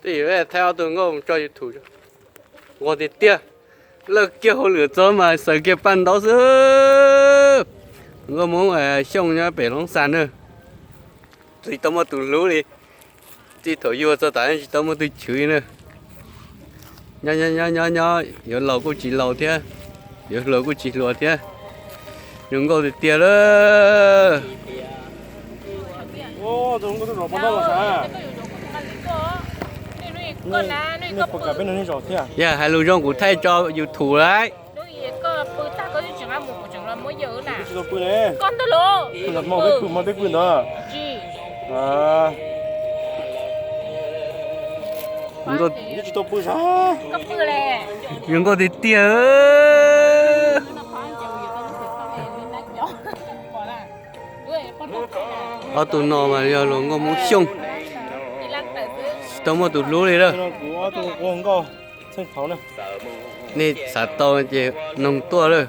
Tej yus thaij ob tug nkauj mus tso YouTube. Nquag tiag tiag, lawj kiag hauj lwm txog mas xaws kiag paj ntaub xwb. Nkauj Hmoob Xyooj nyob pem Loob Xas na, tsis tau muaj tus hlub li. Txij thaum yuag txog tav tsis tau muaj tus chwv li na. Nyob nyob nyob nyob, yuav laus kuj tsis laus thiab, yuav hluas kuj tsis hluas thiab. Zoo nkauj tiag tiag lawm. Yog hais lus zoo kuv thaij tso YouTube lawm. Zoo nkauj tiag tiag. Ob tug no mas yog luag nkauj Hmoob Xyooj, tsis tau muaj tus hlub li lawm. Nej xav tau ces noog tuaj lawm.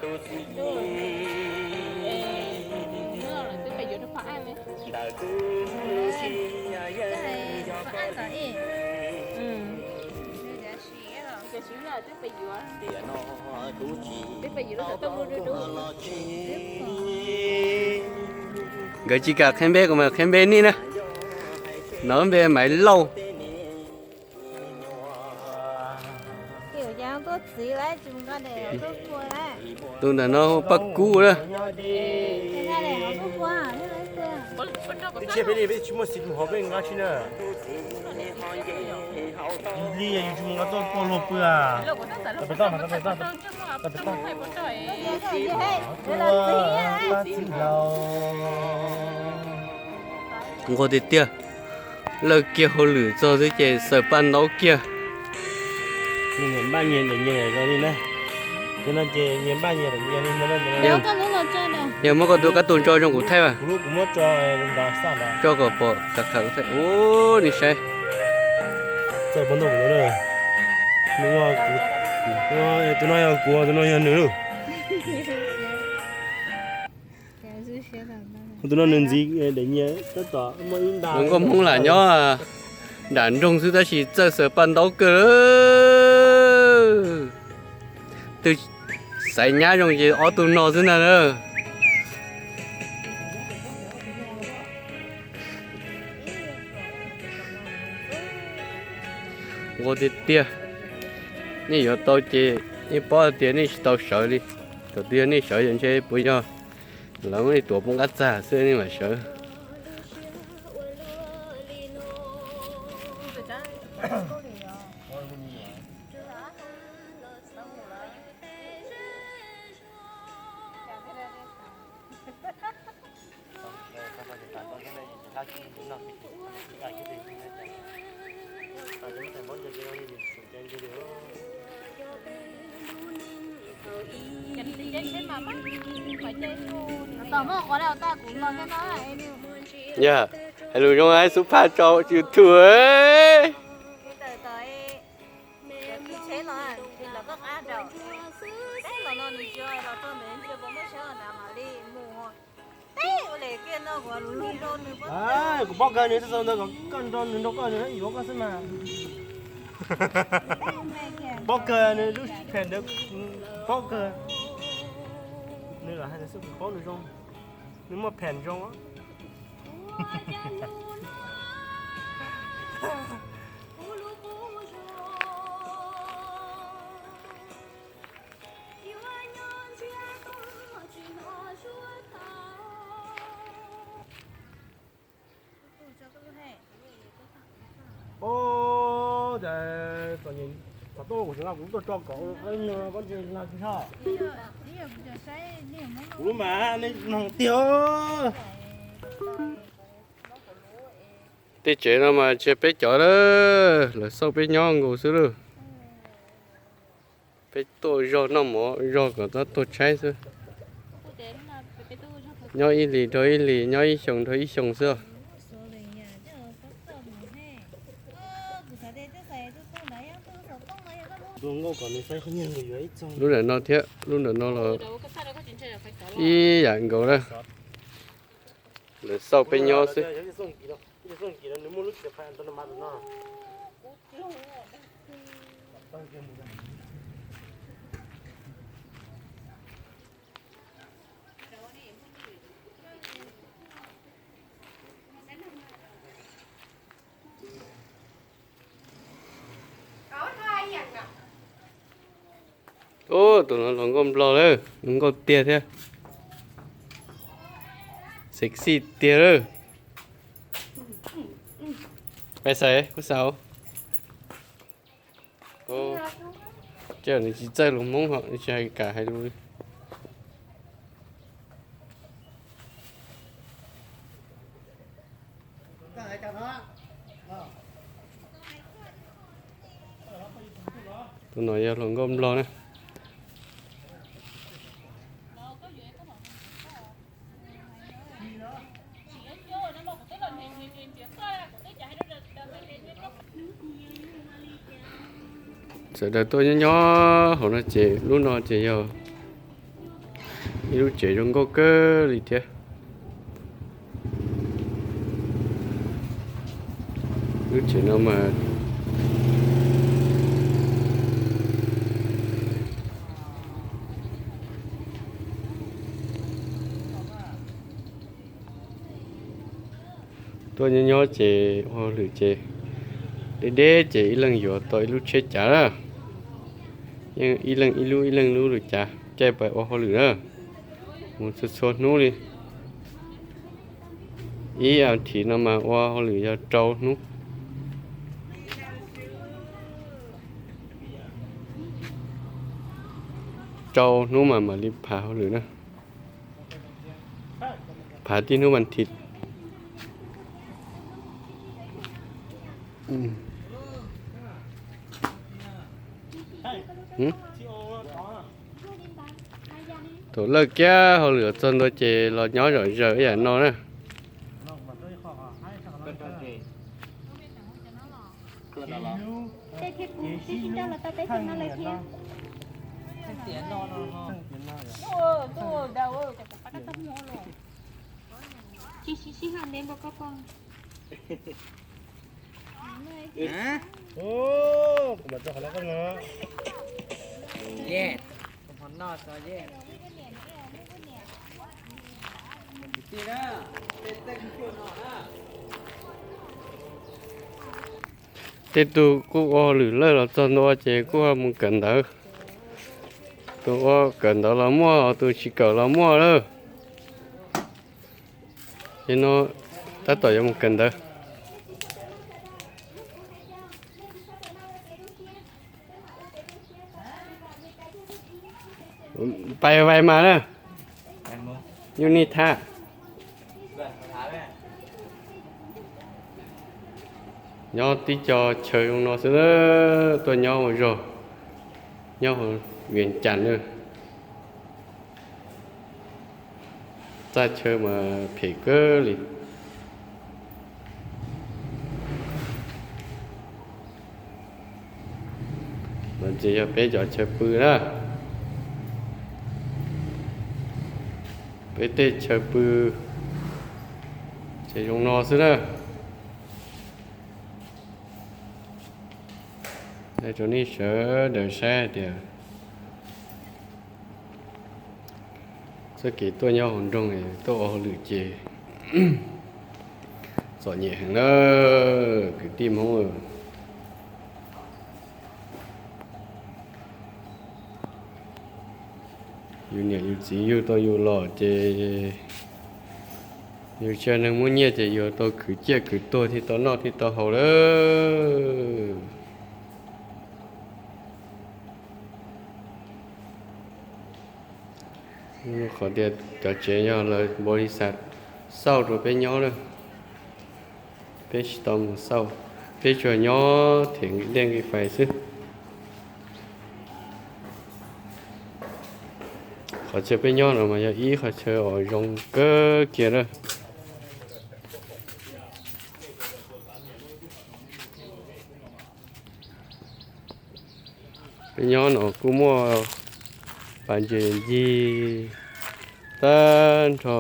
Nkawd tsis kam qhia npe, kuv mam qhia npe nej na. Nov npe Maiv Lauj. Tus ntawm no hu Paj Kub na. Nquag tiag tiag, lawj kiag hauj lwm txog xwb ces xaws paj ntaub kiag. Yog muab koj tus kab tus ntso zoo kuv thaij mas. Tso kom pom tag khaws kuv thaij. Ub, nej saib. Tus no yog kuv, tus no yog nws lauj. Tus no nws ntxiv daim nyias tab tom muaj ib nta. Nkauj Hmoob lam nyob nram nroog xwb tab sis txawj xaws paj ntaub kawg. Twb xaiv nyab zoo ces ob tug no xwb ntag na. Nquag tiag tiag, nej yuav tau ces nej paub tias nej tsis tau sawv li. Thaum twg yog nej sawv ces ntshe puas yog lawv muab nej tuav poob qab txag xwb nej mam sawv. Yog hais lus zoo hais xub phaj tso YouTube. Kuv paub kawg nws txoj ntawd kom koj nrog nws nrog koj nws yuav koj xwb mas. Paub kawg nws lub phem ntawd, paub kawg. Nws lam hais ntawd xwb kuv paub nws zoo, nws muaj phem zoo. Ub, cas txom nyem, thaum tuaj kuv tsis nqa kuv tuaj tso kom ua qab nyob, koj ntsia lag tsis tshaj. Kuv lub mas nej mloog tiag. Tej tsev no mas tsis yog peb cov lawm, lawv xauj peb nyob nkaus xwb lauj. Peb tuaj zog noj mov zog kom txhob tuag tshaib xwb. Nyob ib hlis dhau ib hlis, nyob ib xyoo dhau ib xyoo xwb os. Lub ntawm no thiab lub ntawm no los ib yam nkaus na. Lawv xauj peb nyob xwb. Ub, tus no hluas nkauj Nplog lawm, hluas nkauj tiag thiab. Sexy tiag lawm. Pais xaiv kuv xav. Ub, nws tsis txawj lus Hmoob hos nws tsis hais kam hais lus li. Tus no yog hluas nkauj Nplog na. Sawv daws tuaj nyob nyob hauv no ces lub no ces yog ib lub tsev zoo nkauj kawg li thiab. Lub tsev no mas tuaj nyob nyob ces ua hauj lwm ces deb deb ces ib leeg yuav tau ib lub tsheb cav na. Yeej ib leeg ib lub ib leeg lub lwm cav caij pais ua hauj lwm na. Mus txhua txhua hnub li. Ib as thiv no mas ua hauj lwm yog rau hnub. Rau hnub mas mam li phav hauj lwm na. Phav tib hnub vas thiv. Thaum lawj kiag hauj lwm txog ntua ces los nyob zom zaws ib yam no na. Tej tug kuj ua hauj lwm lawj los txog ntua ces kuj mus kawm ntawv. Tus ua kawm ntawv los muaj, tus tsis kawm los muaj lawm. Ces no tab tom yuav mus kawm ntawv. Pais vais mas na. Yus nij thab. Nyob tib co chaw zoo no xwb, tuaj nyob ua zog, nyob hauv Vias Cas na. Txaj chaw mas phem kawg li. No ces yog peb cov chaw pw na. Peb tej chaw pw ces zoo no xwb na. Rau nej sawv daws saib hais tias txoj kev tuaj nyob hauv nroog, tuaj ua hauj lwm ces txom nyem heev na, kwv tij Hmoob. Yus niam yus txiv yug tau yus los ces yus tsis yog neeg muaj nyiaj ces yus tau khwv ciaj khwv tuag thiaj tau noj thiaj tau haus lawm. Qhov tias cov tsev yog lawv npau li xav xauj rau peb nyob na, peb tsis tau mus xauj, peb tsuas nyob them nqi dej nqi fais xwb. Qhov chaw peb nyob no mas yog ib qhov chaw uas zoo kawg kiag na. Peb nyob no kuj muaj pas ntses ncig tag nrho.